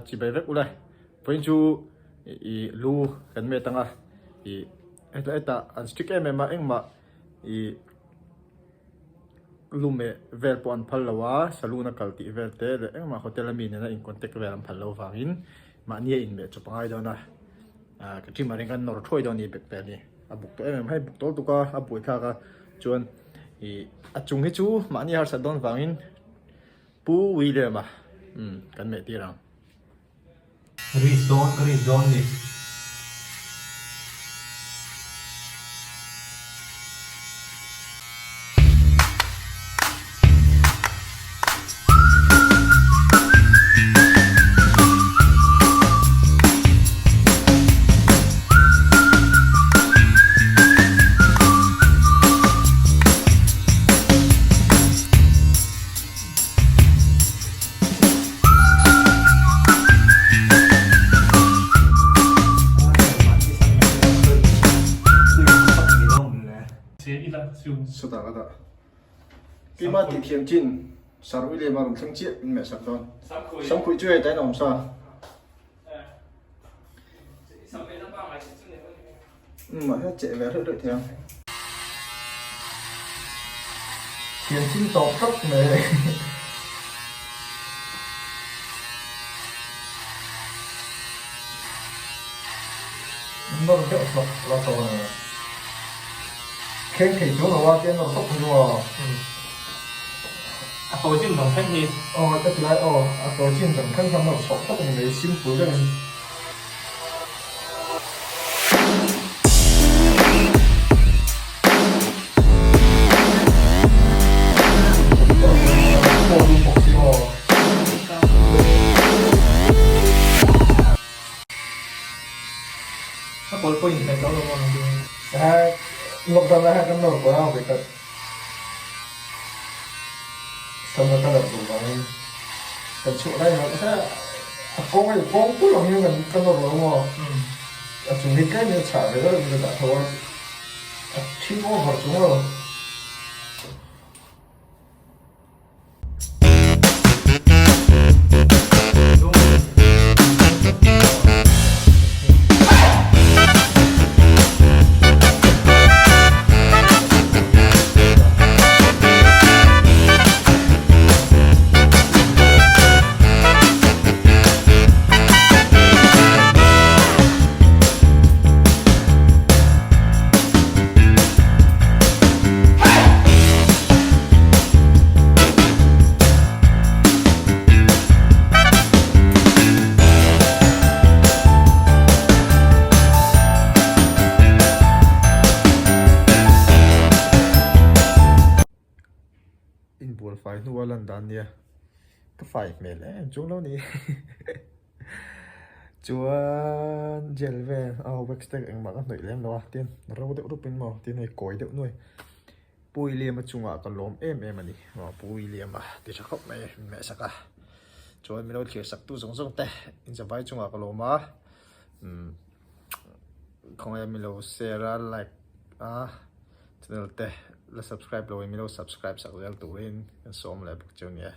Chibai vek ula vawiin chu i lu kan met anga i heta hetah an strict em em a engmah i lu meh vel pawh an phal lo a saloon a kal tih vel te leh engmah hotel ami nena in contact vel an phal lo vangin mahni a inmeh chawp a ngai dawn a ah ka trim ah hian kan nawr thuai dawn a ni bag vel hi a buk tawh em em hei buk tawh lutuk a a buaithlak a chuan ih a chung hi chu mahni a harsat dawn vangin Pu William a umm kan meh tir ang. Risk dawn ka risk dawn ni. Sawtah ka dah. Keimah tih thiam chin Sir William a rawn thleng chiah min meh sak dawn. Samkhuih chu hei tain a awm sa. Umm ah hian cheh ve hreuh hreuh thei ang. Thian thim tawp tawp mai. Nawr deuh hlawk la tawh a ni. Thleng thei chuang lo a tia nawr tawp phei chu aw. A tawi chin zawng thleng hi. Aw ka ti lai aw a tawi chin zawng thleng kha nawr chhawk tawp a ni mai simple deuhin. A kawl pawh in hmet lo lo maw nang chu. Lockdown lai khan kan nawr kual a vekhat. Summer ka lar duh vangin kan chhuah lai lo kha a kawng a kawng pul ang hian kan ka nawr lo maw a chung hi tlem in a chhah ve deuh in ka dah tho a a thin over chung lo. Inbual fai hnua lan dan nia ka fai hmel em chuang lo ni chuan gel vel a wax te engmah ka hnawih lem lo a tin ro deuh rup in maw tin hei kawi deuh nuai. Pu William-a chungah ka lawm em em a ni. Aw Pu William-a ti tha khawp mai min meh sak a. Chuan min lo thlir sak tu zawng zawng te inzavai chungah ka lawm a. Umm khawngaih min lo share a like a channel te la subscribe lo in min lo subscribe sak zel turin kan sawm leh bawk chu nia.